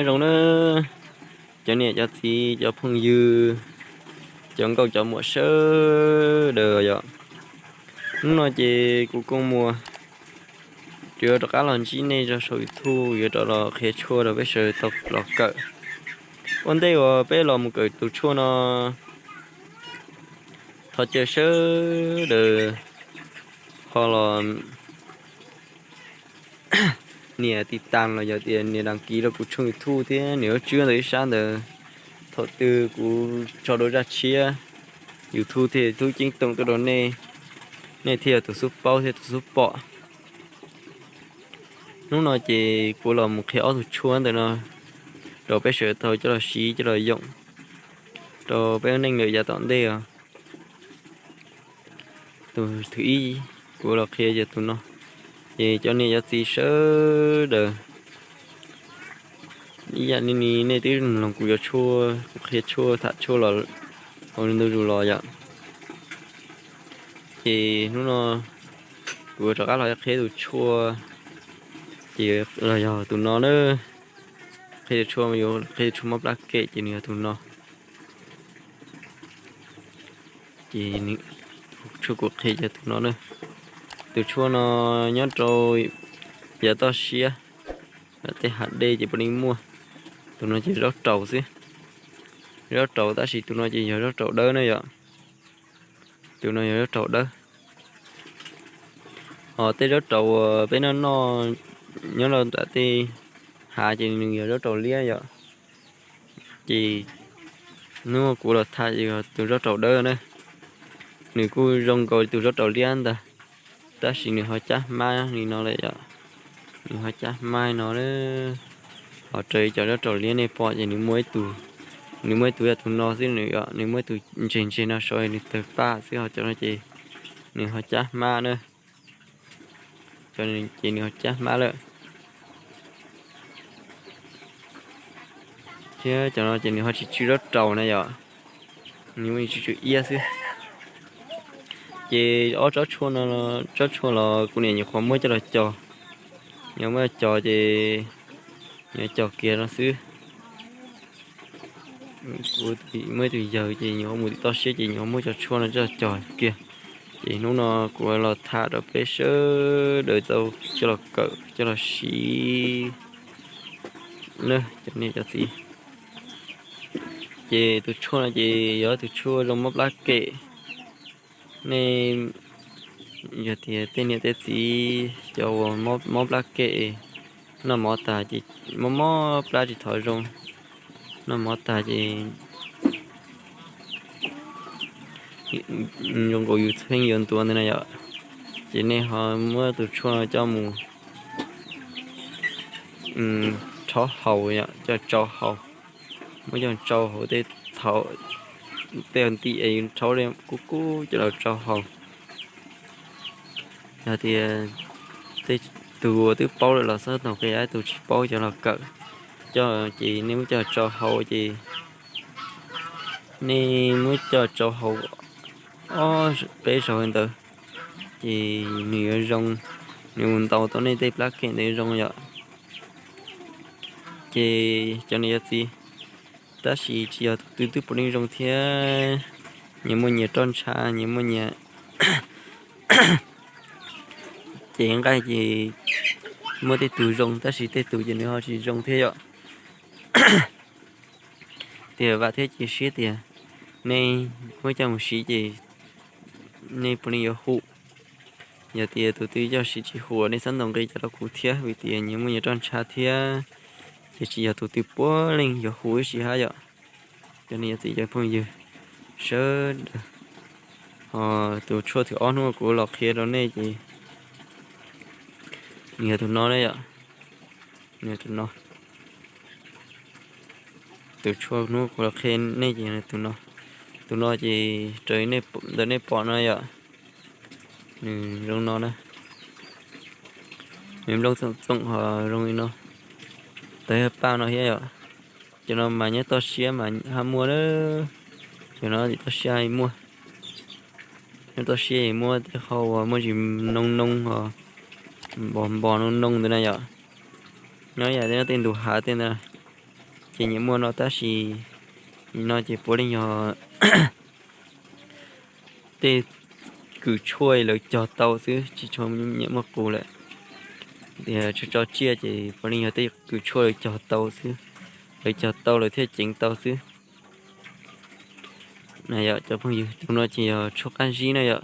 Nyob zoo na, cov niam cov txiv cov phooj ywg, cov nkauj cov muam sawv daws yom. Hnub no ces kuv Kooj Muas yuav rov qab los ntsib nej rau saum YouTube, yuav rov los qhia tshuaj rau peb sawv daws tau los kawm. Ua ntej uas peb los mus kawm tus tshuaj no, thov caw sawv daws ho los nias tiv tas los yog tias nias đăng ký rau kuv tshooj YouTube thiab nias lub tswb ntawm ib sab ntawd. Thaum twg kuv tso dua zaj tshiab, YouTube thiaj tub ceeb toom tuaj rau nej, nej thiaj yog tus xub paub thiab tus xub pom. Hnub no ces kuv los mus qhia ob tug tshuaj ntawm no rau peb sawv daws tau coj los siv coj los yoom rau peb neej lawm yav tom ntej os. Tus thib ib kuv los qhia yog tus no, ces cov niam cov txiv sawv daws, ib yam li nej twb mloog kuv cov tshuaj, kuv qhia tshuaj tham tshuaj los hauv ntu zus los yom. Ces hnub no kuv rov qab los qhia tus tshuaj, ces los yog tus no na. Qhia tus tshuaj, yuav qhia tus tshuaj mob plab kem ces nws yog tus no. Ces tshuaj kuv qhia yog tus no na. Tus tshuaj no nyob rau yav toj siab, tej hav dej ces puav leej muaj. Tus no ces zaub raus xwb, zaub raus tab sis tus no ces yog zaub raus dawb na yom. Tus no yog zaub raus dawb. Ho tej zaub raus uas peb noj noj nyob rau nram tej hav ces nws yog zaub raus liab yom. Ces hnub kuv los tham yog tus zaub raus dawb na. Nws kuj zoo nkaus tus zaub raus liab ntag, tab sis nws ho cab hmab li no lawm yom. Nws ho cab hmab no, ho raws li cov zaub raus liab nej pom ces nws muaj ib tug, nws muaj ib tug yog tus no xwb, nws muaj ib tug ntseg ntseg no saud nws tawg paj xwb, ho cov no ces nws ho cab hmab na. Ces nws ho cab hmab lawm. Thiab cov no ces nws ho tsis tsw zaub raus na yom, nws tsw tsw iab xwb. Ces ob tsob tshuaj no, tsob tshuaj los kuv niam nyuam qhuav muab coj los cog, nyuam muab cog ces nyuam cog kiag no xwb. Kuv muaj ib tug yawg ces nyuam mus tim toj siab ces nyuam muab cov tshuaj no coj los cog kiag. Ces hnub no kuv los tham rau peb sawv daws tau coj los kawm coj los siv na cov niam cov txiv. Ces tus tshuaj no ces yog tus tshuaj zoo mob plab kem. Nej yog tias tej niam tej txiv cov uas mob plab kem, noj mov tag ces mob mob plab tsis tau zoo, noj mov tag ces zoo nkaus yus txheej yuav ntuav ntawd na yom, ces nej ho muab tus tshuaj no coj mus rhaub haus, coj tsau haus, muab coj tsau haus tej thaum tej ntim es yus rhaub li kub kub coj los tsau haus. Yog tias tej tus uas twb paub lawm los xab toom qia, ib tus tsis paub coj los kawm, coj ces nej muab coj tsau haus ces nej muab coj tsau haus ob peb zaug ntawd ces nws yuav zoo, nws mus ntaus tau nej tej plab kem ntawd zoo yom. Ces cov niam cov txiv, tab sis tsis yog tus twg twb puav leej zoo thiab. Nyias muaj nyias roj ntsha, nyias muaj nyias, ces nqaij ces muaj tej tus zoo tab sis tej tus ces nws ho tsis zoo thiab yom. Tiam vam thiab cia siab tias nej muab coj mus siv ces nej puav leej yuav hum. Yog tias tus twg coj siv tsis hum nej xab ntaus nqi cov rau kuv thiab, vim tias nyias muaj nyias roj ntsha thiab, ces tsis yog tus twg puav leej yuav hum ib si hab yom. Cov niam cov txiv cov phooj ywg sawv daws, ho tus tshuaj thib ob hnub kuv los qhia rau nej ces nws yog tus no na yom. Nws tus no, tus tshuaj hnub kuv los qhia nej ces tus no, tus no ces raws li ntawm nej pom no yom. Nws zoo no na, nws nplooj txoom txoom ho zoo li no, tawg paj no thiab yom. Cov no mas nyob toj siab mas hab muaj na, cov no tim toj siab muaj, nyob toj siab muaj tej qho uas muaj ntsis noo noo ho npos npos noo noo ntawd na yom. Nyob yam tej ntu hav tej ntawd, ces nyiam muaj no tab sis no ces puav leej yog tej kws tshuaj lawv cog tau xwb, tsis tshua nyiam muaj qus lawm. Tias tso tso tsiaj ces puav leej yog tej kws tshuaj lawv cog tau xwb, lawv cog tau lawv thiaj ceev tau xwb. Yog cov phooj ywg, tus no ces yog tshuaj qab zib na yom.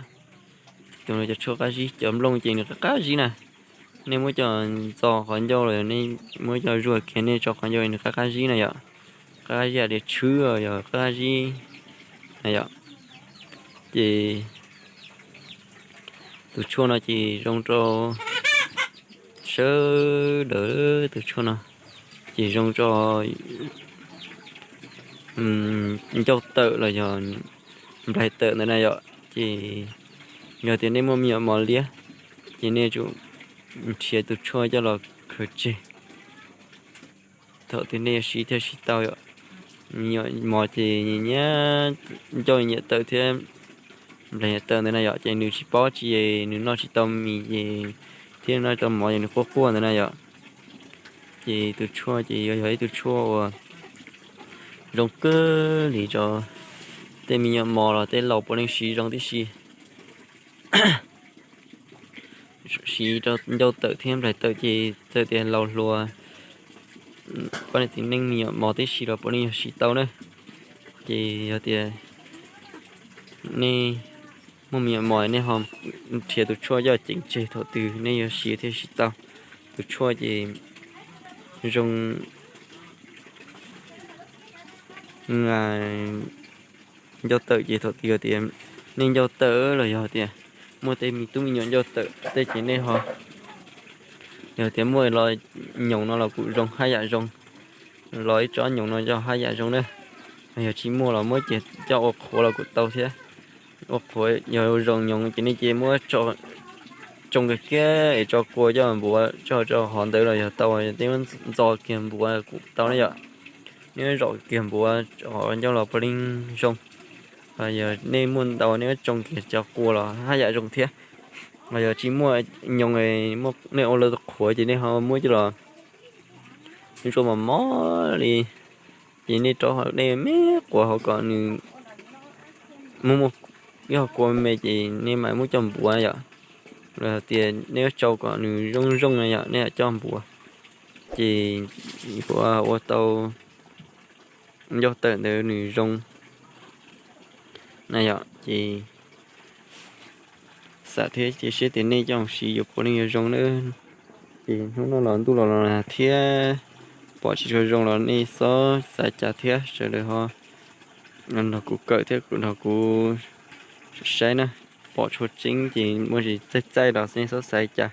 Tus no cov tshuaj qab zib, cov nplooj ces nws qab qab zib na. Nej muab coj ntxo qhov ncauj los nej muab coj zuaj kiag nej tso qhov ncauj nws qab qab zib na yom. Qab qab zib li tshwb, yog qab qab zib na yom. Ces tus tshuaj no ces zoo rau sawv daws, tus tshuaj no ces zoo rau ncauj tawm los yog nplaig tawm ntawd na yom. Ces yog tias nej muaj me nyuam mos liab ces nej tsum nrhiav tus tshuaj coj los khaws tseg thaum twg nej yuav siv thiaj siv tau yom. Me nyuam mos ces nyiam ncauj nyiam tawm thiab nplaig nyiam tawm ntawd na yom, ces nws tsis paub tsi, nws noj tsis tau mis ces thiab noj tsis tau mov ces nws quaj quaj ntawd na yom. Ces tus tshuaj ces yuav yog ib tug tshuaj uas zoo kawg li rau tej me nyuam mos los tej laus puav leej siv zoo tib si. Siv rau ncauj tawm thiab nplaig tawm ces txawm tias laus hluas, poj niam txiv neej me nyuam mos tib si los puav leej yog siv tau na. Ces yog tias nej muaj me nyuam mos nej ho nrhiav tus tshuaj coj ceev tseg thaum twg nej yuav siv thiaj siv tau. Tus tshuaj ces zoo ncauj tawm ces thaum twg yog tias nej ncauj tawm los yog tias muaj tej me tub me nyuam ncauj tawm tej ces nej ho, yog tias muaj los nyoos no los kuj zoo haj yam zoo, los ib tsob nyoos no yog haj yam zoo na. Yog tsis muaj los muab ces coj ua qhuav los kuj tau thiab. Ua qhuav yog zoo nyoos ces nej ces muab tsoo kiag kiag es tso kua coj npuav tso rau hov ntawd los yog tau, nej muab ntxo kiag npuav kuj tau na yom. Nej muab zom kiag npuav hov ncauj los puav leej zoo. Yog nej muaj ntau nej muab tsoo kiag cov kua los haj yam zoo thiab. Los yog tsis muaj nyoos, nej ua lawv qhuav ces nej ho muab coj los zoo mos mos li, ces nej rau nej me quav hauv kom nws muaj muaj ib qho kua me ces nej mam muab coj npuav yom. Los tias nej yuav tsau kom nws zoo zoo na yom, nej coj npuav ces yuav ua tau ncauj tawm ntawd nws zoo na yom. Ces xav thiab cia siab tias nej coj siv yuav puav leej yuav zoo na. Ces hnub no los ntuj los los thiab pom tsis tshua zoo los nej txhob xav cas thiab, sawv daws ho nrog kuv kawm thiab nrog kuv saib na. Pom tshua tseeb ces muaj tsis txaij txaij los nej txhob xav cas.